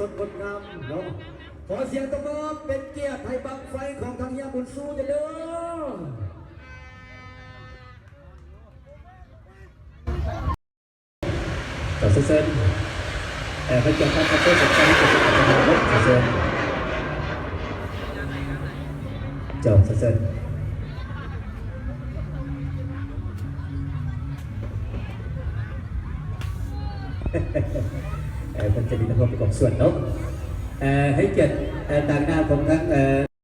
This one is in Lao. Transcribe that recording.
ງົດງາມເນາະ. ຂໍສຽງຕົບມືເປັນກຽດໃຫ້ບັ້ງໄຟຂອງທາງເຮືອບຸນຊູເດີ້ເດີ. ເຈົ້າ ເຊີນ ເອີ ໃຫ້ກຽດທ່ານ ເຊີນ ເຊີນ ເຊີນ ເຊີນ ເຈົ້າ ເຊີນ ເອີ ເພິ່ນຈະມີນຳຮ່ວມປະກອບສ່ວນເນາະ. ເອີ ໃຫ້ກຽດ ເອີ ຕາງໜ້າຂອງທາງ ເອີ